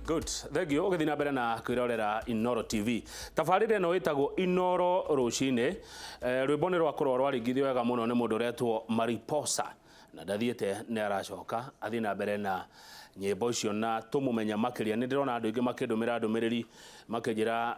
Good. Thank you. Ũgĩthiĩ na mbere na kwĩrorera Inoro TV. Tabarĩra ĩno ĩtagwo Inoro rũcinĩ. Rwĩmbo nĩ rwakorwo rwaringithio wega mũno nĩ mũndũ ũretwo Mariposa. Na ndathiĩte nĩ aracoka athiĩ na mbere na nyĩmbo icio na tũmũmenya makĩria. Nĩ ndĩrona andũ aingĩ makĩndũmĩra ndũmĩrĩri makĩnjĩra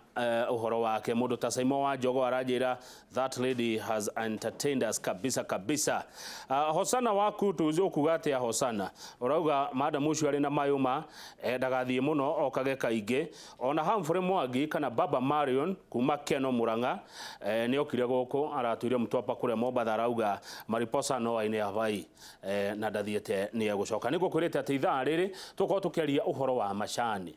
ũhoro wake. Mũndũ ta Saimo wa Njogo aranjĩra, "That lady has entertained us kabisa kabisa." Hosana waku tuzi ũkuga atĩa Hosana? Ũrauga madam ũcio arĩ na mayũma, ndagathiĩ mũno okage kaingĩ. Ona Humphrey Mwangi kana Baba Marion kuma Keno Murang'a, nĩ okire gũkũ aratwire Mtwapa kũrĩa Mombatha, arauga Mariposa no aine abai, na ndathiĩte nĩ egũcoka. Nĩ ngũkwĩrĩte atĩ ithaa rĩrĩ tũkorwo tũkĩaria ũhoro wa macani,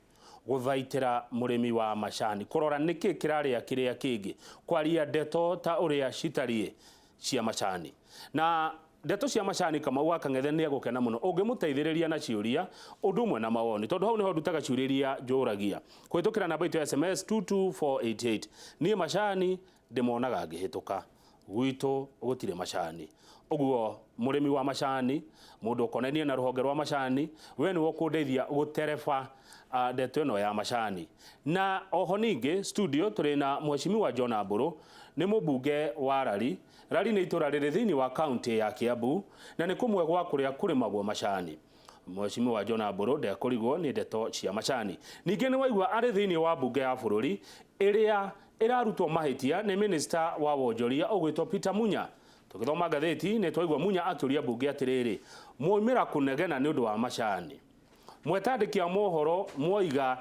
gũthaitĩra mũrĩmi wa macani, kũrora nĩkĩ kĩrarĩa kĩrĩa kĩngĩ, kwaria ndeto ta ũrĩa citariĩ cia macani. Na ndeto cia macani, Kamau wa Kang'ethe nĩ egũkena mũno ũngĩmũteithĩrĩria na ciũria ũndũ ũmwe na mawoni, tondũ hau nĩho ndutaga ciũria iria njũragia kũhĩtũkĩra namba itũ ya SMS 22488. Niĩ macani ndĩmonaga ngĩhĩtũka, gwitũ gũtirĩ macani. Ũguo mũrĩmi wa macani, mũndũ ũkonainie na rũhonge rwa macani, we nĩwe ũkũndeithia gũtereba ndeto ĩno ya macani. Na oho ningĩ studio tũrĩ na Mheshimiwa John Ambũrũ, nĩ mũmbunge wa Rari. Rari nĩ itũra rĩrĩ thĩinĩ wa kaunti ya Kiambu na nĩ kũmwe gwa kũrĩa kũrĩmagwo macani. Mheshimiwa John Ambũrũ ndekũrigwo nĩ ndeto cia macani. Ningĩ nĩ waigua arĩ thĩinĩ wa mbunge ya bũrũri ĩrĩa ĩrarutwo mahĩtia nĩ minista wa wonjoria ũgwĩtwo Peter Munya. Tũgĩthoma ngathĩti nĩ twaigua Munya akĩũria mbunge atĩrĩrĩ, mwoimĩra kũnegena nĩ ũndũ wa macani? Mwetandĩki a mohoro mwoiga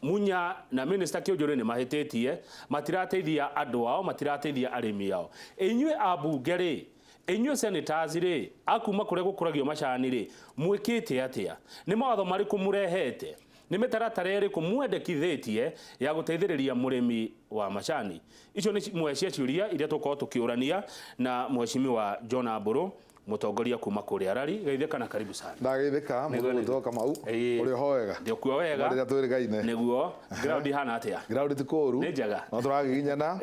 Munya na minista Kĩũnjũrĩ nĩ mahĩtĩtie, matirateithia andũ ao, matirateithia arĩmi ao. Inyuĩ ambunge rĩ, inyuĩ senators rĩ, a kuma kũrĩa gũkũragio macani rĩ, mwĩkĩte atĩa? Nĩ mawatho marĩkũ mũrehete? Nĩ mĩtaratara ĩrĩkũ mwendekithĩtie ya gũteithĩrĩria mũrĩmi wa macani? Icio nĩ imwe cia ciũria iria tũgũkorwo tũkĩũrania na Mheshimiwa John Ambũrũ, mũtongoria kuma kũrĩa Rari. Geithĩka na karibu sana. Ndageithĩka mũndũ gwĩtwo Kamau. Ũrĩ ho wega? Ndĩ kuo wega. Rĩrĩa twĩrĩgaine. Nĩguo. Ground ihana atĩa? Ground ti kũũru. Nĩ njega. No tũragiginyana.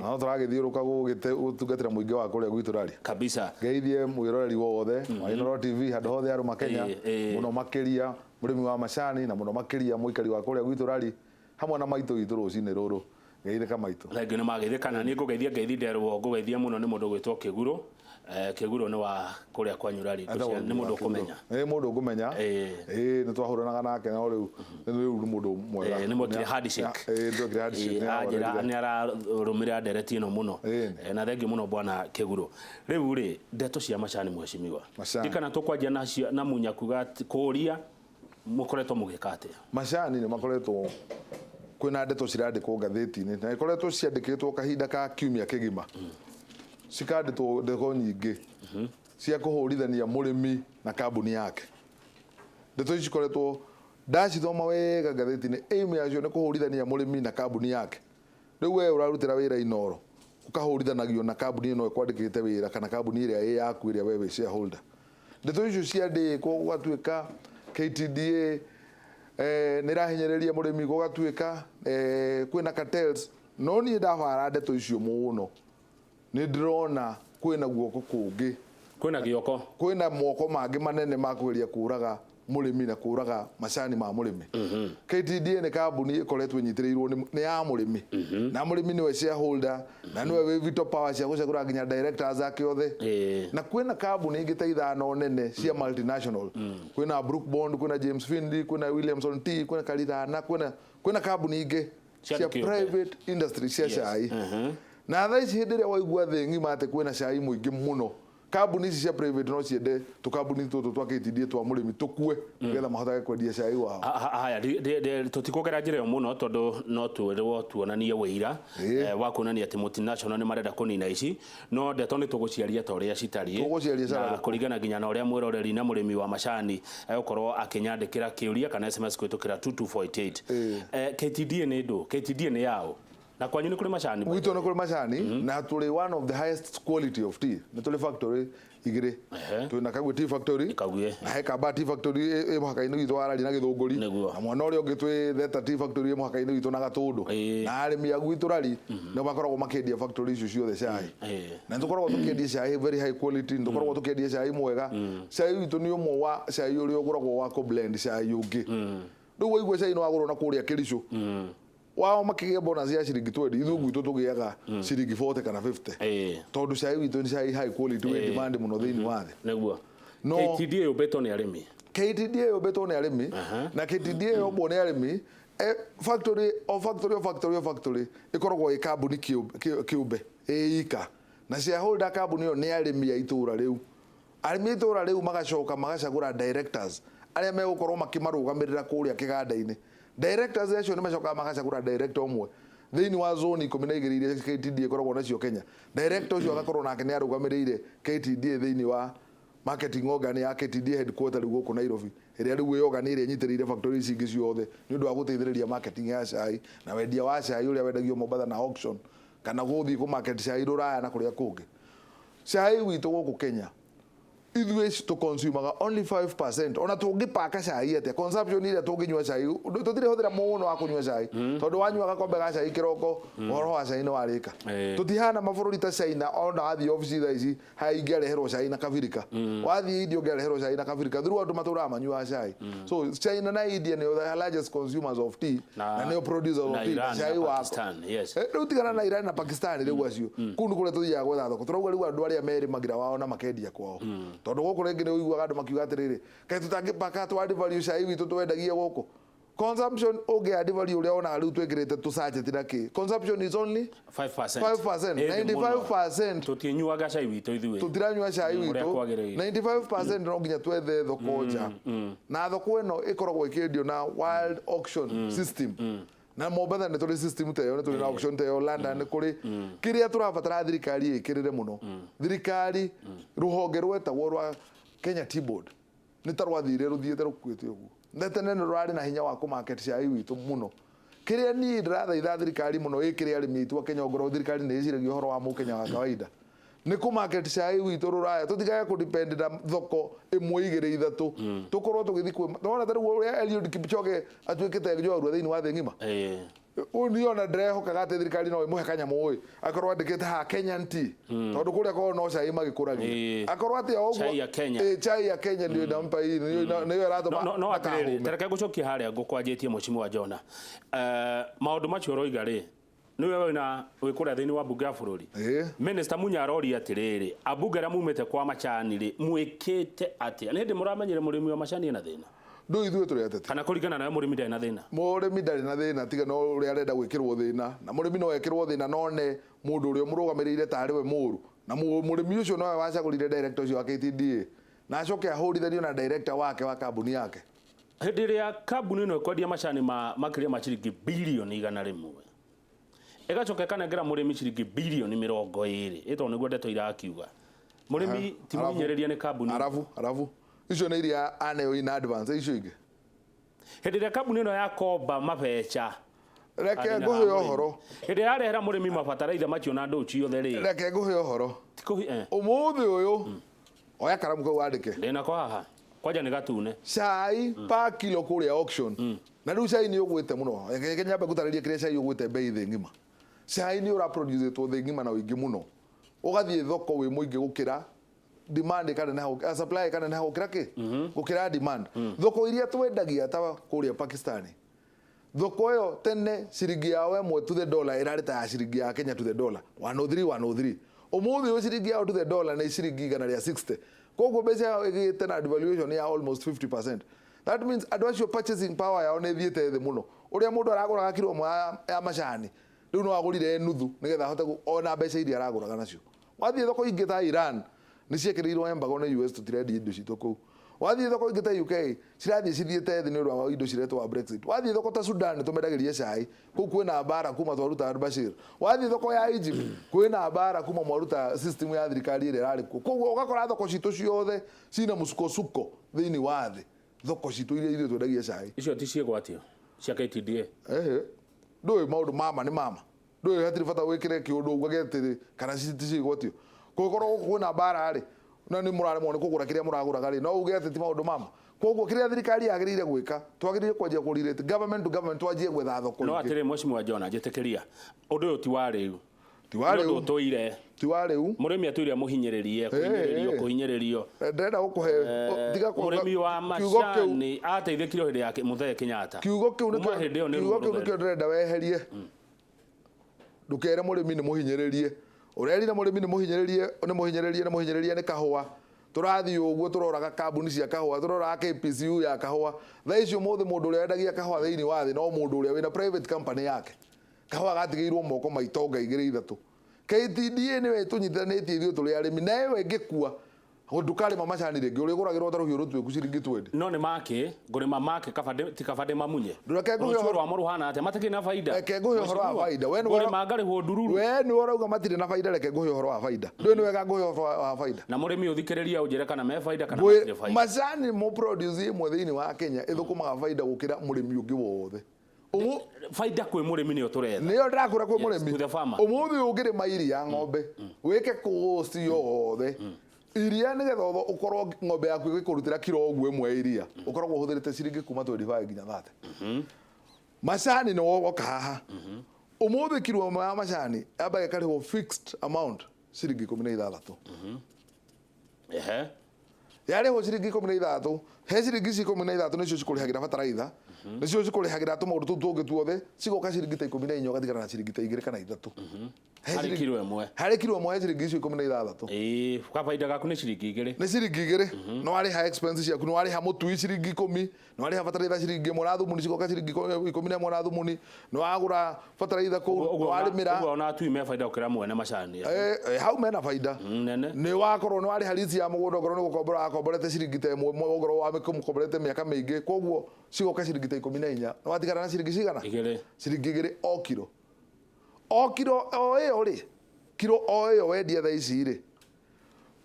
No tũragĩthiũrũka gũtungatĩra mũingĩ wa kũrĩa gwitũ Rari. Kabisa. Ngeithie mwĩroreri wothe wa Inooro TV handũ hothe arũma Kenya, mũno makĩria mũrĩmi wa macani na mũno makĩria mũikari wa kũrĩa gwitũ Rari hamwe na maitũ witũ rũcinĩ rũrũ. Geithĩka maitũ. Thengiũ nĩ mageithĩka na niĩ ngũgeithia ngeithi nderwo ngũgeithia mũno nĩ mũndũ ũgwĩtwo Kĩgurũ. Kĩgurũ nĩ wa kũrĩa kwanyu Rari, nĩ mũndũ ũkũmenya. Nĩ mũndũ ngũmenya. Ĩĩ nĩ twahũranaga nake no rĩu rĩu nĩ mũndũ mwega. Nĩ mwekire handshake. Ĩĩ twekire handshake. Anjĩra nĩ ararũmĩrĩra ndereti ĩno mũno. Na thengiũ mũno bwana Kĩgurũ. Rĩu rĩ, ndeto cia macani mheshimiwa. Ndikana tũkwanjia na Munya kuga kũria mũkoretwo mũgĩka atĩa? Macani nĩ makoretwo kwĩna ndeto cirandĩkwo ngathĩti-inĩ na ikoretwo ciandĩkĩtwo kahinda ka kiumia kĩgima, cikandĩtwo ndeto nyingĩ cia kũhũrithania mũrĩmi na kambuni yake. Ndeto ici cikoretwo ndacithoma wega ngathĩti-inĩ, aim yacio nĩ kũhũrithania mũrĩmi na kambuni yake. Rĩu we ũrarutĩra wĩra Inooro ũkahũrithanagio na kambuni ĩno ĩkwandĩkĩte wĩra kana kambuni ĩrĩa ĩ yaku ĩrĩa we wĩ shareholder. Ndeto icio ciandĩkwo gũgatuĩka KTDA nĩ ĩrahinyĩrĩria mũrĩmi, gũgatuĩka kwĩna cartels. No niĩ ndabara ndeto icio mũno nĩ ndĩrona kwĩna guoko kũngĩ. Kwĩna gĩoko. Kwĩna moko mangĩ manene ma kũgeria kũraga mũrĩmi na kũraga macani ma mũrĩmi. KTDA nĩ kambuni ĩkoretwo ĩnyitĩrĩirwo nĩ ya mũrĩmi. Na mũrĩmi nĩwe shareholder na nĩwe wĩ veto power cia gũcagũra nginya directors ake othe. Na kwĩna kambuni ingĩ ta ithano nene cia multinational. Kwĩna Brooke Bond, kwĩna James Findlay, kwĩna Williamson Tea, kwĩna Karirana, kwĩna kambuni ingĩ cia cia andũ kĩũmbe. Private industry cia cai. Na thaa ici hĩndĩ ĩrĩa waigua thĩ ng'ima atĩ kwĩna cai mũingĩ mũno, kambuni ici cia private no ciende tũkambuni tũtũ twa KTDA twa mũrĩmi tũkue nĩgetha mahotage kwendia cai wao. Haya, tũtikũgera njĩra ĩyo mũno tondũ no twĩrwo tuonanie wĩira wa kuonania atĩ multinational nĩ marenda kũnina ici, no ndeto nĩ tũgũciaria ta ũrĩa citariĩ. Tũgũciaria na cara. Kũringana nginya na ũrĩa mwĩroreri na mũrĩmi wa macani egũkorwo akĩnyandĩkĩra kĩũria kana SMS kũhĩtũkĩra 22488. KTDA nĩ ndũ? KTDA nĩ yaũ? Na kwanyu nĩ kũrĩ macani, by the Gwitũ nĩ way? Kũrĩ macani na tũrĩ one of the highest quality of tea. Nĩ tũrĩ factory igĩrĩ. Twĩna Kagwe Tea Factory Kagwe. Na he Kamba Tea Factory ĩ mũhaka-inĩ witũ wa Rari na Gĩthũngũri. Na mwena ũrĩa ũngĩ twĩ Theta Tea Factory ĩ mũhaka-inĩ witũ na Gatũndũ. Na arĩmi a gwitũ Rari nĩo makoragwo makĩendia factory icio ciothe cai. Na nĩ tũkoragwo tũkĩendia cai very high quality, nĩ tũkoragwo tũkĩendia cai mwega. Cai witũ nĩ ũmwe wa cai ũrĩa ũgũragwo wa kũ blend cai ũngĩ. Rĩu waigua cai nĩ wagũrwo na kũrĩa Kericho, wao makĩgĩa bonus ya ciringi 20, ithuĩ gwitũ tũgĩaga ciringi 40 kana 50, tondũ cai witũ nĩ cai high quality, wĩ demand mũno thĩinĩ wa thĩ. No KTDA yũmbĩtwo nĩ arĩmi. KTDA yũmbĩtwo nĩ arĩmi. Na KTDA yombwo nĩ arĩmi, factory o factory o factory o factory ĩkoragwo ĩ kambuni kĩũmbe ĩ ika, na shareholder kambuni ĩyo nĩ arĩmi a itũra rĩu. Arĩmi a itũra rĩu magacoka magacagũra directors arĩa megũkorwo makĩmarũgamĩrĩra kũrĩa kĩganda-inĩ. Directors acio nĩ macokaga magacagũra director ũmwe thĩinĩ wa zone 12 iria KTDA ĩkoragwo nacio Kenya. Director ũcio agakorwo nake nĩ arũgamĩrĩire KTDA thĩinĩ wa marketing organ ya KTDA headquarter rĩu gũkũ Nairobi, ĩrĩa rĩu ĩ organ ĩrĩa ĩnyitĩrĩire factory ici ingĩ ciothe nĩ ũndũ wa gũteithĩrĩria marketing ya cai na wendia wa cai ũrĩa wendagio Mombatha na auction, kana gũthiĩ kũ market cai rũraya na kũrĩa kũngĩ. Cai witũ gũkũ Kenya, ithuĩ tũconsumaga only 5%. Ona tũngĩpaka cai atĩa, consumption ĩrĩa tũngĩnyua cai, tũtirĩ hũthĩra mũno wa kũnyua cai, tondũ wanyua gakombe ga cai kĩroko, ũhoro wa cai nĩ warĩka. Tũtihana mabũrũri ta China. Ona wathiĩ obici thaa ici haya, ingĩareherwo cai na kabirika. Wathiĩ India, ũngĩareherwo cai na kabirika. Through andũ matũraga manyuaga cai. So China na India nĩo the largest consumers of tea na nĩo producers of na tea. Iran Cai na wa Pakistan, yes. Rĩu tigana na Iran na Pakistan, rĩu acio kũu nĩ kũrĩa tũthiaga gwetha thoko. Tũrauga rĩu andũ arĩa merĩmagĩra wao na makendia kwao, tondũ gũkũ rĩngĩ nĩ ũiguaga andũ makiuga atĩrĩrĩ, kaĩ tũtangĩpaka twa value cai witũ twendagie gũkũ? Consumption ũngĩ add value ũrĩa wonaga rĩu twĩkĩrĩte tũsachet na kĩ, consumption is only 5%. 5%. Ĩndĩ mũno. 95% Tũtinyuaga cai witũ ithuĩ tũtiranyua cai ũrĩa witũ. kwagĩrĩire. 95% no nginya twethe thoko nja, na thoko ĩno ĩkoragwo ĩkĩendio na world auction system. Na Mombatha nĩ tũrĩ system ta ĩyo, nĩ tũrĩ na auction ta ĩyo, London nĩ kũrĩ. Kĩrĩa tũrabatara thirikari ĩkĩrĩre mũno, thirikari, rũhonge rwetagwo rwa Kenya Tea Board nĩ ta rwathire rũthiĩte rũkuĩte ũguo, na tene nĩ rũrarĩ na hinya wa kũmarket cai witũ mũno. Kĩrĩa niĩ ndĩrathaitha thirikari mũno ĩkĩre arĩmi aitũ a Kenya, ongorwo thirikari nĩ ĩciragia ũhoro wa mũkenya wa kawaida, nĩ kũ market cai witũ rũraya. Tũtigage kũ depend na thoko ĩmwe, igĩrĩ, ithatũ, tũkorwo tũgĩthiĩ kwĩ nona ta rĩu ũrĩa Eliud Kipchoge atuĩkĩte njorua thĩinĩ wa thĩ ng'ima. Ũyũ niĩ ona ndĩrehokaga atĩ thirikari no ĩmũhe kanyamũ ĩ akorwo andĩkĩte haha Kenyan tea, tondũ kũrĩa korwo no cai magĩkũragia, akorwo atĩ o ũguo. Chai ya Kenya. Chai ya Kenya ndio inampa hii, nĩyo ĩratũma No atĩrĩrĩ, ndakahũme. tareke ngũcokie harĩa ngũkwanjĩtie, Mheshimiwa Jona. Maũndũ macio ũroiga rĩ, nĩwe wĩna wĩ kũrĩa thĩinĩ wa mbunge ya bũrũri. Minister Munya aroria atĩrĩrĩ, ambunge arĩa mumĩte kwa macani rĩ, mwĩkĩte atĩa? Nĩ hĩndĩ mũramenyire mũrĩmi wa macani ena thĩna? Ndũ ithuĩ tũrĩ ateti. Kana kũringana nawe mũrĩmi ndarĩ na thĩna? Mũrĩmi ndarĩ na thĩna, tiga no ũrĩa arenda gwĩkĩrwo thĩna. Na mũrĩmi no ekĩrwo thĩna none mũndũ ũrĩa ũmũrũgamĩrĩire tarĩ we mũru, na mũrĩmi ũcio nowe wacagũrire director ũcio wa KTDA, na acoke ahũrithanio na director wake wa kambuni yake. Hĩndĩ ĩrĩa kambuni ĩno ĩkwendia macani ma makĩria ma ciringi bilioni 100, ĩgacoka ĩkanengera mũrĩmi ciringi bilioni 20, ĩtondũ nĩguo ndeto irakiuga, mũrĩmi ti mũhinyĩrĩrie nĩ kambuni? Arabu icio nĩ iria aneo in advance, icio ingĩ. Hĩndĩ ĩrĩa kambuni ĩno yakomba mabeca Reke harĩ na ngũhe mũrĩmi. ũhoro. Hĩndĩ ĩrĩa yarehera mũrĩmi mabataraitha macio na ndũ ciothe rĩ, Reke ngũhe ũhoro. ti kũhi-. Ũmũthĩ ũyũ oya karamu kau wandĩke. Ndĩnako haha kwanja nĩ gatune. Cai pa kilo kũrĩa auction, na rĩu cai nĩ ũgwĩte mũno. Reke nyambe ngũtarĩrie kĩrĩa cai ũgwĩte bei thĩ ng'ima. Cai nĩ ũraproducĩtwo thĩ ng'ima na ũingĩ mũno, ũgathiĩ thoko wĩ mũingĩ gũkĩra demand ĩkaneneha, supply ĩkaneneha gũkĩra kĩ, gũkĩra demand. Thoko iria twendagia ta kũrĩa Pakistani, thoko ĩyo tene ciringi yao ĩmwe to the dollar ĩrarĩ ta ya ciringi ya Kenya to the dollar 103 103. Ũmũthĩ ũyũ ciringi yao to the dollar nĩ ciringi 160. Koguo mbeca yao ĩgĩte na devaluation ya almost 50%. That means andũ acio purchasing power yao nĩ ĩthiĩte thĩ mũno. Ũrĩa mũndũ aragũraga kiro ĩmwe ya macani, rĩu no agũrire nuthu nĩgetha ahote ona mbeca iria aragũraga nacio. Wathiĩ thoko ingĩ ta Iran, nĩ ciekĩrĩirwo embargo nĩ US, tũtirendia indo citũ kũu. Wathiĩ thoko ingĩ ta UK, cirathiĩ cithiĩte thĩ nĩ ũndũ wa indo ciretwo wa Brexit. Wathiĩ thoko ta Sudan, tũmendagĩria cai kũu, kwĩna mbara kuma twaruta Bashir. Wathiĩ thoko ya Egypt, kwĩna mbara kuma mwaruta system ya thirikari ĩrĩa ĩrarĩ kuo. Koguo ũgakora thoko citũ ciothe cina mũsukosuko thĩinĩ wa thĩ, thoko citũ iria ithuĩ twendagia cai. Icio ti ciĩgwatio cia KTDA? Ehe, ndũĩ maũndũ mama nĩ mama, ndũĩ hatirĩ bata wĩkĩre kĩũndũ ugage atĩrĩ kana ti ciĩgwatio. Kũngĩkorwo gũkũ kwĩna mbara rĩ, na nĩ mũraremwo nĩ kũgũra kĩrĩa mũragũraga rĩ, no uge atĩ ti maũndũ mama. Koguo kĩrĩa thirikari yagĩrĩire gwĩka, twagĩrĩire kwanjia kũ relate government to government, twanjie gwetha thoko No ingĩ. atĩrĩ, Mheshimiwa Jona, njĩtĩkĩria, ũndũ ũyũ ti wa rĩu. Ti wa Nĩ ũndũ rĩu. ũtũire. Ti wa rĩu. Mũrĩmi atũire mũhinyĩrĩrie, kũhinyĩrĩrio, kũhinyĩrĩrio. Ndĩrenda gũkũhe tiga Mũrĩmi wa kiugo kĩu macani ateithĩkire hĩndĩ ya Mũthee Kenyatta. Kiugo kĩu Kuma hĩndĩ ĩyo nĩ kiugo ruo kĩu rũtheri. nĩkĩo ndĩrenda weherie. Ndũkere mũrĩmi nĩ mũhinyĩrĩrie. Ũrerire mũrĩmi nĩ mũhinyĩrĩrie, nĩ mũhinyĩrĩrie, nĩ mũhinyĩrĩrie nĩ kahũa. Tũrathiĩ ũguo tũroraga kambuni cia kahũa, tũroraga KPCU ya kahũa. Thaa ici ũmũthĩ mũndũ ũrĩa wendagia kahũa thĩinĩ wa thĩ no mũndũ ũrĩa wĩna private company yake. Kahũa gatigĩirwo moko ma itonga igĩrĩ ithatũ. KTDA nĩyo ĩtũnyitithanĩtie ithuĩ tũrĩ arĩmi, na ĩyo ĩngĩkua ndũkarĩma macani rĩngĩ, ũrĩgũragĩrwo ta rũhiũ rũtuĩku ciringi 20. No nĩ make ngũrĩma make kaba ti kaba ndĩmamunye. Reke ngũhe Rũciũ ũhoro- rwamo rũhana atĩa? Matikĩrĩ na baida. Reke ngũhe ũhoro wa Mheshimiwa, baida. We nĩwe ngũrĩma ngarĩhwo ndururu. We nĩwe ũrauga matirĩ na baida, reke ngũhe ũhoro wa baida. Ndũĩ nĩ wega ngũhe ũhoro wa baida. Na mũrĩmi ũthikĩrĩria ũnjĩre kana me baida kana matirĩ baida. Macani mo produce ĩmwe thĩinĩ wa Kenya ĩthũkũmaga baida gũkĩra mũrĩmi ũngĩ wothe. Baida kwĩ mũrĩmi nĩyo tũretha. Nĩyo ndĩrakwĩra kwĩ Yes, mũrĩmi. to the farmer. Ũmũthĩ ũngĩrĩma iria ng'ombe wĩke kũũ ciothe iria nĩgetha ũkorwo ng'ombe yaku ĩgĩkũrutĩra kiro ũguo ĩmwe ya iria ũkoragwo ũhũthĩrĩte ciringi kuma 25 nginya 30. Macani nĩ woka haha ũmũthĩ kiro ĩmwe ya macani yambaga ĩkarĩhwo fixed amount ciringi 16. Ehe. Yarĩhwo ciringi 16, he ciringi ici 16 nĩcio cikũrĩhagĩra bataraitha, nĩcio cikũrĩhagĩra tũmaũndũ tũu tũngĩ tuothe, cigoka ciringi ta 14, ũgatigara na ciringi ta igĩrĩ kana ithatũ. He Harĩ ciringi- kiro ĩmwe. Harĩ kiro ĩmwe he ciringi icio 16. Ĩĩ, kabaida gaku nĩ ciringi igĩrĩ. Nĩ ciringi igĩrĩ. Nĩ warĩha expense ciaku, nĩ warĩha mũtui ciringi 10, nĩ warĩha bataraitha ciringi ĩmwe na thumuni cigoka ciringi 11 na thumuni, nĩ wagũra bataraitha kũu, nĩ warĩmĩra. Ũguo ona atui me baida gũkĩra mwene macani. Hau mena baida. Nene. Nĩ wakorwo nĩ warĩha lease ya mũgũnda, okorwo nĩ gũkombora wakomborete ciringi ta ĩmwe, okorwo wamĩkomborete mĩaka mĩingĩ, koguo cigoka ciringi ta 14, nĩ watigara na ciringi cigana? Igĩrĩ. Ciringi igĩrĩ o kiro. O kiro o ĩyo rĩ, kiro o ĩyo wendia thaa ici rĩ,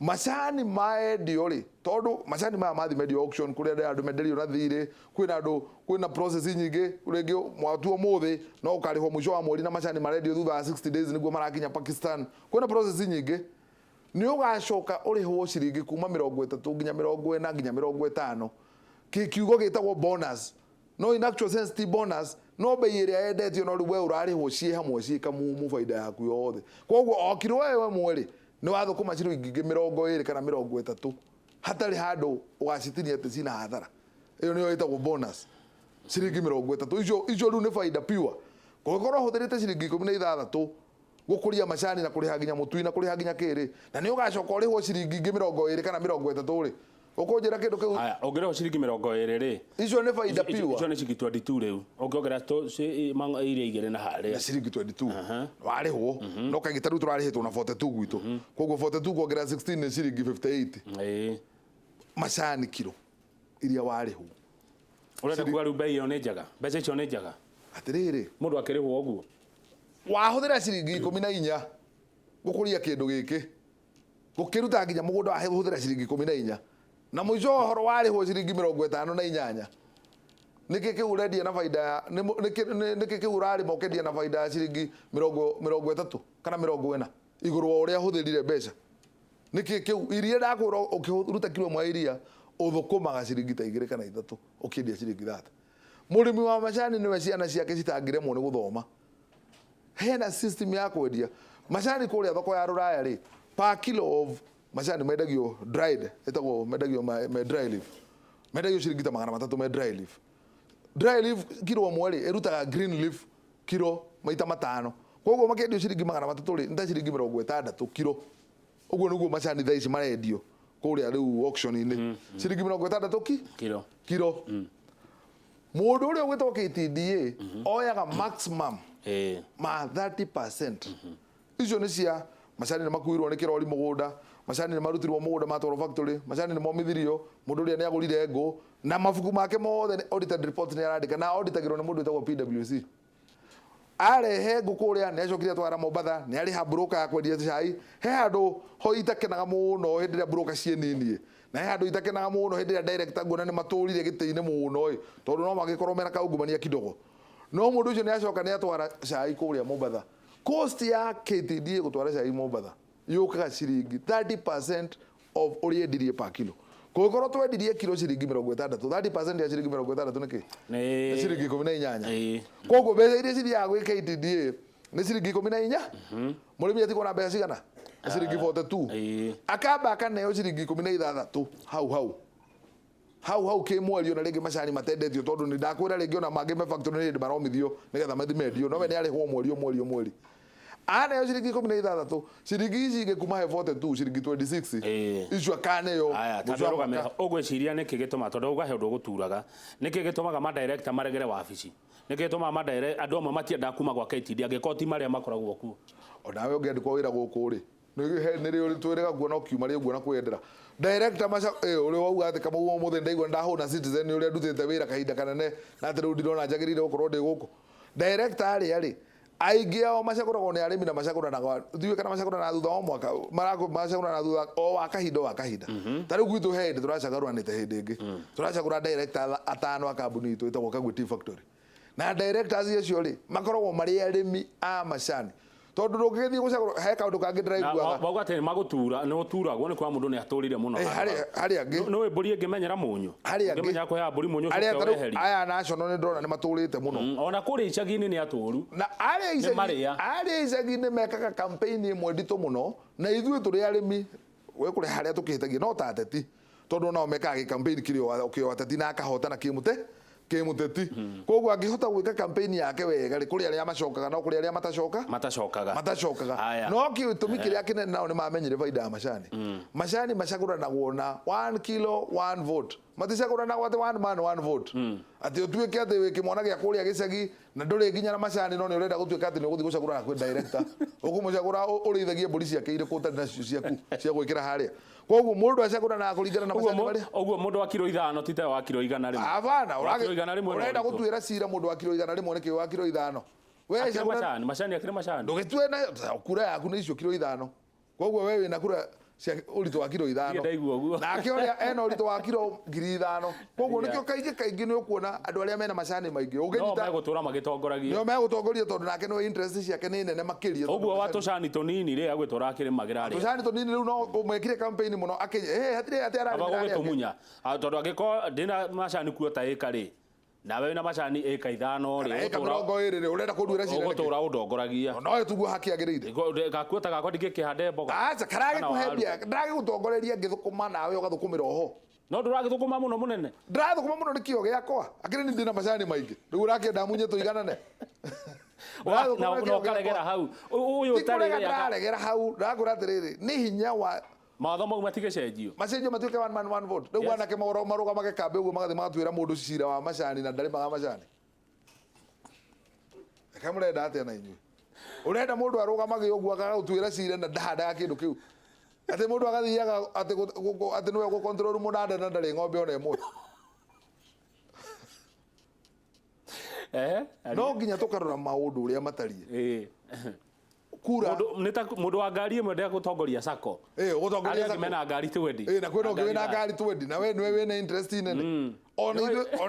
macani maendio rĩ, tondũ macani maya mathi mendio auction kũrĩa andũ menderio na thirĩ, kwĩna andũ, kwĩna process nyingĩ, rĩngĩ mwatua ũmũthĩ no ũkarĩhwo mũico wa mweri na macani marendio thutha wa 60 days nĩguo marakinya Pakistan, kwĩna process nyingĩ. Nĩ ũgacoka ũrĩhwo ciringi kuma 30 nginya 40 nginya 50. Kiugo gĩtagwo bonus, no in actual sense ti bonus, no bei ĩrĩa yendetio no rĩu we ũrarĩhwo ciĩ hamwe ciĩ kamumu baida yaku yothe. Koguo o kiro ĩyo ĩmwe rĩ, nĩ wathũkũma ciringi ingĩ 20 kana 30 hatarĩ handũ ũgacitinia atĩ cina hathara. Ĩyo nĩyo ĩtagwo bonus, ciringi 30. Icio rĩu nĩ baida pure. Kũngĩkorwo ũhũthĩrĩte ciringi 16 gũkũria macani na kũrĩha nginya mũtui na kũrĩha nginya kĩrĩ, na nĩ ũgacoka ũrĩhwo ciringi ingĩ 20 kana 30 rĩ, ũkũnjĩra kĩndũ kĩu? Haya, ũngĩrĩhwo ciringi 20 rĩ, Icio nĩ baida icio pure. nĩ ciringi 22 rĩu. Ũngĩongerera iria igĩrĩ na harĩa. Nĩ ciringi 22 warĩhwo, no kaingĩ ta rĩu tũrarĩhĩtwo na 42 gwitũ, koguo 42 kuongerera 16 nĩ ciringi 58. Ĩĩ. Macani kiro iria warĩhwo. Ũrenda kuga rĩu bei ĩyo nĩ njega? Mbeca icio nĩ njega? Atĩrĩrĩ, Mũndũ akĩrĩhwo ũguo. Wahũthĩra ciringi 14 gũkũria kĩndũ gĩkĩ, gũkĩruta nginya mũgũnda wahũthĩra ciringi 14, na mũico wa ũhoro warĩhwo ciringi 58. Nĩkĩ kĩu ũrendia na baida ya, nĩkĩ kĩu ũrarĩma ũkendia na baida ya ciringi 30 kana 40 igũrũ wa ũrĩa ũhũthĩrire mbeca? Nĩkĩ kĩu iria ndakwĩra ũkĩruta kiro ĩmwe ya iria ũthũkũmaga ciringi ta igĩrĩ kana ithatũ ũkĩendia ciringi 30. Mũrĩmi wa macani nĩwe ciana ciake citangĩremwo nĩ gũthoma. Hena system ya kwendia macani kũrĩa thoko ya rũraya rĩ, per kilo of macani mendagio dried, ĩtagwo mendagio me dry leaf, mendagio ciringi ta 300 me dry leaf. Dry leaf kiro ĩmwe rĩ ĩrutaga green leaf kiro maita matano, koguo makĩendio ciringi 300 rĩ, nĩ ta ciringi 60 kiro. Ũguo nĩguo macani thaa ici marendio kũrĩa rĩu auction-inĩ, ciringi 60 ki Kiro. Kiro. Mũndũ ũrĩa ũgwĩtwo KTDA oyaga maximum ma 30%. Icio nĩ cia macani nĩ makuirwo nĩ kĩrori mũgũnda, macani nĩ marutirwo mũgũnda matwarwo factory, macani nĩ momithirio, mũndũ ũrĩa nĩ agũrire ngũ, na mabuku make mothe nĩ audited report nĩ arandĩka, na auditagĩrwo nĩ mũndũ wĩtagwo PwC. Arehe ngũ kũrĩa nĩ acokire atwara Mombatha, nĩ arĩha broker ya kwendia cai. He handũ ho itakenaga mũno hĩndĩ ĩrĩa broker ciĩ nini, na he handũ itakenaga mũno hĩndĩ ĩrĩa director nguona nĩ matũrire gĩtĩ-inĩ mũno ĩ, tondũ no magĩkorwo mena kaungumania kidogo. No mũndũ ũcio nĩ acoka nĩ atwara cai kũrĩa Mombatha. Cost ya KTDA gũtwara cai Mombatha yũkaga ciringi 30% of ũrĩa endirie per kilo. Kũngĩkorwo twendirie kiro ciringi 60, 30% ya ciringi 60 nĩ kĩ? Nĩ Nĩ ciringi 18. Ĩĩ. Koguo mbeca iria cithiaga gwĩ KTDA Nĩ ciringi 14. Mũrĩmi atigwo na mbeca cigana? Nĩ ciringi 42. Akamba akaneo ciringi 16 hau hau hau hau kĩmweri, ona rĩngĩ macani matendetio, tondũ nĩ ndakwĩra rĩngĩ ona mangĩ me factory nĩ hĩndĩ maromithio nĩgetha mathi mendio, no we nĩ arĩhwo mweri o mweri o mweri, aneo ciringi 16, ciringi ici ingĩ kuma he 42, ciringi 26 icio akaneo Aya, mũico wa tondũ mwaka. Ũgwĩciria nĩkĩ gĩtũmaga, tondũ uga he ũndũ ũgũturaga, nĩkĩ gĩtũmaga madirector maregere wabici? Nĩkĩ gĩtũmaga andũ amwe matiendaga kuma gwa KTD angĩkorwo ti marĩa makoragwo kuo? Onawe ũngĩandĩkwo wĩra gũkũ rĩ, nĩ twĩrĩga kuona ũkiuma rĩ ũguo na kwĩyendera director maca ũrĩa wauga atĩ Kamau ũmũthĩ ndaigua ndahũna Citizen ũrĩa ndutĩte wĩra kahinda kanene na atĩ rĩu ndirona njagĩrĩire gũkorwo ndĩ gũkũ. Director arĩa rĩ, aingĩ ao macagũragwo nĩ arĩmi na macagũranaga, ndiũĩ kana macagũranaga thutha wa mwaka, macagũranaga thutha o wa kahinda o wa kahinda. Ta rĩu gwitũ he hĩndĩ tũracagũranĩte, hĩndĩ ĩngĩ tũracagũra director atano a kambuni itũ ĩtagwo Kagwe Tea Factory, na directors acio rĩ makoragwo marĩ arĩmi a macani, tondũ ndũngĩgĩthiĩ gũcagũra he kaũndũ kangĩ Na ndĩraiguaga. Wauga atĩ magũtura, nĩ ũturagwo nĩ kwa mũndũ nĩ atũrire mũno Eh, handũ harĩ hau. harĩ angĩ. Nĩ mbũri ĩngĩmenyera mũnyũ? Harĩ angĩ. Ũngĩmenyera kũheaga mbũri mũnyũ Arĩa ũcoke tarĩu weherie. Aya national nĩ ndĩrona nĩ matũrĩte mũno. Ona kũrĩa icagi-inĩ nĩ atũru. Na arĩa icagi marĩa. Arĩa icagi-inĩ mekaga campaign ĩmwe nditũ mũno, na ithuĩ tũrĩ arĩmi we kũrĩ harĩa tũkĩhĩtagia no ta ateti, tondũ onao mekaga gĩcampaign kĩrĩ kĩo ateti na akahotana kĩmũte kĩmũteti. Koguo angĩhota gwĩka campaign yake wega rĩ, kũrĩ arĩa macokaga, no kũrĩ arĩa matacoka. Matacokaga. Matacokaga. Haya. No gĩtũmi kĩrĩa kĩnene, nao nĩ mamenyire baida ya macani. Macani macagũranagwo na 1 kilo 1 vote, maticagũranagwo atĩ one man one vote, atĩ ũtuĩke atĩ wĩ kĩmwana gĩa kũrĩa gĩcagi na ndũrĩ nginya na macani, no nĩ ũrenda gũtuĩka atĩ nĩ ũgũthiĩ gũcagũrana kwĩ director, ũkũmũcagũra ũrĩithagie mbũri ciake irĩkũ ũtarĩ nacio ciaku cia gwĩkĩra harĩa? Koguo mũndũ acagũranaga kũringana na Ũguo macani marĩa ũguo mũndũ wa kiro 5 ti ta wa kiro 100. Abana. Wa kiro 100 na Ũrenda ũritũ. Gũtuĩra cira mũndũ wa kiro 100 nĩkĩ wa kiro 5 we Akĩrĩ cagũra? Macani, macani akĩrĩ macani. Ndũgĩtue na kura yaku nĩ icio kiro 5, koguo we wĩna kura cia ũritũ wa kiro 5. Niĩ ndaigua ũguo. Nake ũrĩa ena ũritũ wa kiro 5,000. Koguo nĩkĩo kaingĩ kaingĩ nĩ ũkuona andũ arĩa mena macani maingĩ No ũngĩnyita megũtũra magĩtongoragia. Nĩo megũtongoria, tondũ nake nĩwe interest ciake nĩ nene makĩria tondũ Ũguo wa tũcani tũnini rĩ, agwĩtũra akĩrĩmagĩra rĩ? Tũcani tũnini rĩu no ũmwĩkire campaign mũno akĩnya hatirĩ atĩ Aba ararĩmĩra arĩa angĩ. gũgĩtũmunya. Ah, tondũ angĩkorwo ndĩna macani kuota ĩka rĩ, nawe wĩna macani ĩka 5 rĩ, Kana ĩka 20 rĩ, ũrenda kũnduĩra cira nĩkĩ? ũgũtũra ũndongoragia. No tuguo hakĩagĩrĩire. Gakuota gakwa ndingĩkĩhande mboga. Aca, Kana karagĩkũhe waru. mbia ndĩragĩgũtongoreria ngĩthũkũma, nawe ũgathũkũmĩra oho. No ndũragĩthũkũma mũno mũnene. Ndĩrathũkũma mũno nĩ kĩo gĩakwa, akĩrĩ ni ndĩna macani maingĩ, rĩu ũrakĩenda munye tũiganane? Na Ndĩrathũkũma na kĩo ũkaregera gĩakwa. hau. Ũyũ Ti ũtarĩ kũrega rĩ, ndĩraregera hau, ndĩrakwĩra atĩrĩrĩ, nĩ hinya wa mawatho mau matigĩcenjio. Macenjio matuĩke one man one vote. Rĩu Yes. anake marũgamage kambĩ ũguo, magathiĩ magatuĩra mũndũ cira wa macani na ndarĩmaga macani. Reke, mũrenda atĩa na inyuĩ? Ũrenda mũndũ arũgamage ũguo agagũtuĩra cira na ndahandaga kĩndũ kĩu, atĩ mũndũ agathiaga atĩ atĩ nĩwe ũgũcontrol mũnanda na ndarĩ ng'ombe ona ĩmwe? No nginya tũkarora maũndũ ũrĩa matariĩ. Kura Mũndũ nĩ ta mũndũ wa ngari ĩmwe ndegũtongoria sacco. Ũgũtongoria Arĩa angĩ sacco. mena ngari 20. Na kwĩna ũngĩ wĩna ngari 20 na we nĩwe wĩna interest nene. Ona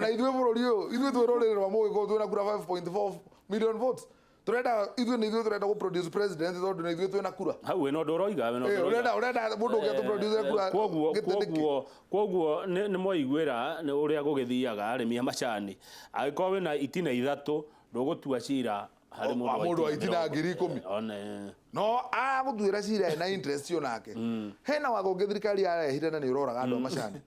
ithuĩ bũrũri ũyũ, ithuĩ twĩ rũrĩrĩ rwa mũgĩkũyũ, twĩna kura 5.4 million votes. Tũrenda ithuĩ nĩ ithuĩ tũrenda gũ produce president, tondũ nĩ ithuĩ twĩna kura. Hau wĩna ũndũ ũroiga, wĩna ũndũ ũroiga. Ũrenda mũndũ ũngĩ atũ-produce kura Koguo gĩtĩ nĩkĩ? Koguo nĩ mwaiguĩra nĩ ũrĩa gũgĩthiaga arĩmi a macani. Angĩkorwo wĩna itina 3, ndũgũtua cira harĩ Wa mũndũ wa itina 10. 10,000. One. No agũtuĩra cira ena interest onake. Hena watho ũngĩ thirikari yarehire na nĩ ũroraga andũ a macani.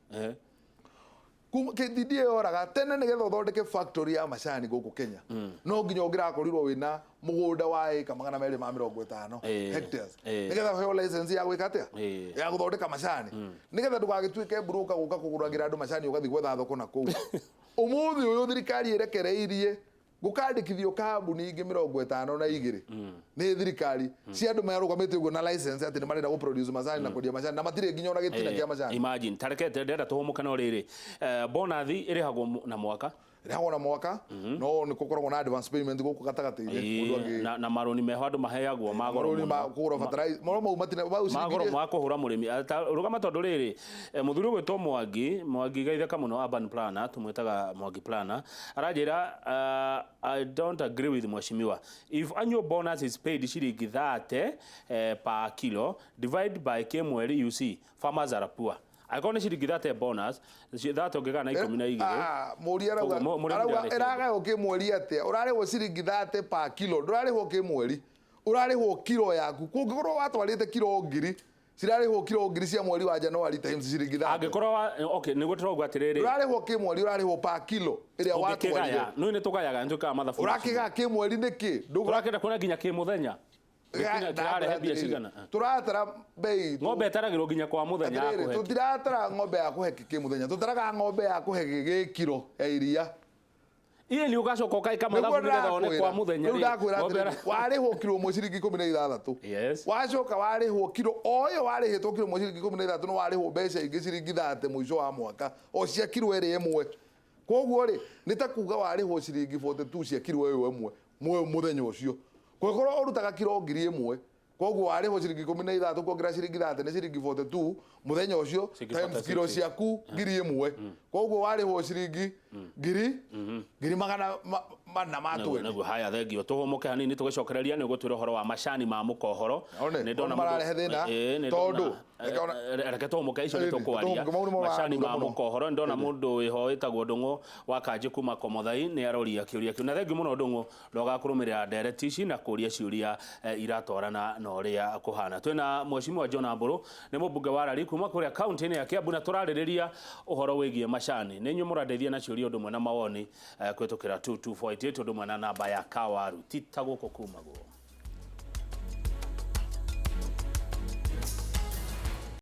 KTDA yoraga tene nĩgetha ũthondeke factory ya macani gũkũ Kenya, no nginya ũngĩrakorirwo wĩna mũgũnda wa ĩka 250 hectares, nĩgetha ũheo license ya gwĩka atĩa? Ya gũthondeka macani, nĩgetha ndũgagĩtuĩke broker gũka kũgũragĩra andũ macani, ũgathiĩ gwetha thoko na kũu. Ũmũthĩ ũyũ thirikari ĩrekereirie gũkandĩkithio kambuni ingĩ 52 nĩ thirikari cia andũ marũgamĩte ũguo na license atĩ nĩ marenda gũ-produce macani na kwendia macani, na matirĩ nginya ona gĩtina kĩa macani. Imagine, tareke ndĩrenda tũhũmũke, no rĩrĩ, bonathi ĩrĩhagwo na mwaka? Ĩrĩhagwo na mwaka, no nĩ gũkoragwo na advance payment gũkũ gatagatĩ-inĩ mũndũ Na marũni meho andũ maheagwo ma goro marũni mũno. Ma kũgũra fertilizer moro mau matina mau Ma goro ciringi ma kũhũra mũrĩmi. Rũgama, tondũ rĩrĩ, mũthuri ũgwĩtwo Mwangi, Mwangi Gaitheka mũno, urban planner, tũmwĩtaga Mwangi planner, aranjĩra, "I don't agree with mheshimiwa. If annual bonus is paid ciringi 30 per kilo, divide by kĩmweri, you see farmers are poor." Angĩkorwo nĩ ciringi 30 bonus, 30 ũngĩgaya na 12. Ah, mũria arauga Koguo mũrĩmi arauga ndarĩhĩte. ĩragaywo kĩmweri atĩa? Ũrarĩhwo ciringi 30 per kilo, ndũrarĩhwo kĩmweri, ũrarĩhwo kiro yaku. Kũngĩkorwo watwarĩte kiro ngiri, cirarĩhwo kiro ngiri cia mweri wa January times ciringi 30. Angĩkorwo wa okay, nĩguo tũrauga atĩrĩrĩ. Ndũrarĩhwo kĩmweri, ũrarĩhwo per kilo ĩrĩa watwarire. Ũngĩkĩgaya, nĩ nĩ tũgayaga, nĩ twĩkaga mathabu. Ũrakĩgaya kĩmweri nĩkĩ? Tũrakĩenda kuona nginya kĩmũthenya. Gĩkinya kĩrarehe mbia cigana. Tũratara bei Ng'ombe ĩtaragĩrwo nginya kwa mũthenya ya Atĩrĩrĩ, kũhe. tũtiratara ng'ombe ya kũhe kĩmũthenya, tũtaraga ng'ombe ya kũhe gĩ kiro ya iria. Iye nĩ ũgacoka ũkaĩka mathabu nĩgetha wone kwa mũthenya rĩu rĩ. ndakwĩra Ng'ombe atĩrĩrĩ, warĩhwo kiro ĩmwe ciringi 16. Yes. Wacoka warĩhwo kiro o ĩyo warĩhĩtwo kiro ĩmwe ciringi 16, nĩ warĩhwo mbeca ingĩ ciringi 30 mũico wa mwaka o cia kiro ĩrĩa ĩmwe. Koguo rĩ, nĩ ta kuga warĩhwo ciringi 42 cia kiro ĩyo ĩmwe mũthenya ũcio. Kũngĩkorwo ũrutaga kiro 1000, koguo warĩhwo ciringi 16 kuongerera ciringi 30 nĩ ciringi 42 mũthenya ũcio Ciringi times 46. kiro ciaku 1000. Koguo warĩhwo ciringi ngiri 420. Nĩguo haya, thengio, tũhũmũke hanini, tũgĩcokereria nĩ ũgũtwĩra ũhoro wa macani ma mũkohoro. One, Nĩ ndona mau mararehe thĩna, Ĩĩ, nĩ tondũ, ndona- reke ona- reke tũhũmũke, icio nĩ Ĩĩ, tũkwaria. tũhũmũke, mau nĩmo Macani ma marathuura mũno. mũkohoro, nĩ ndona mũndũ wĩho wĩtagwo Ndũng'ũ wa Kanjĩ kuma Komothai nĩ aroria kĩũria kĩu, na thengio mũno Ndũng'ũ, ndoga kũrũmĩrĩra ndereti ici na kũria ciũria iratwarana na ũrĩa kũhana. Twĩna Mheshimiwa John Mbũrũ, nĩ mũmbunge wa Rari kuma kũrĩa kaunti-inĩ ya Kiambu, na tũrarĩrĩria ũhoro wĩgiĩ macani. Nĩ inyuĩ mũrandeithia na ciũria ũndũ ũmwe na mawoni kũhĩtũkĩra 22488 ũndũ ũmwe na namba ya Kawaru. Ti ta gũkũ kumagwo.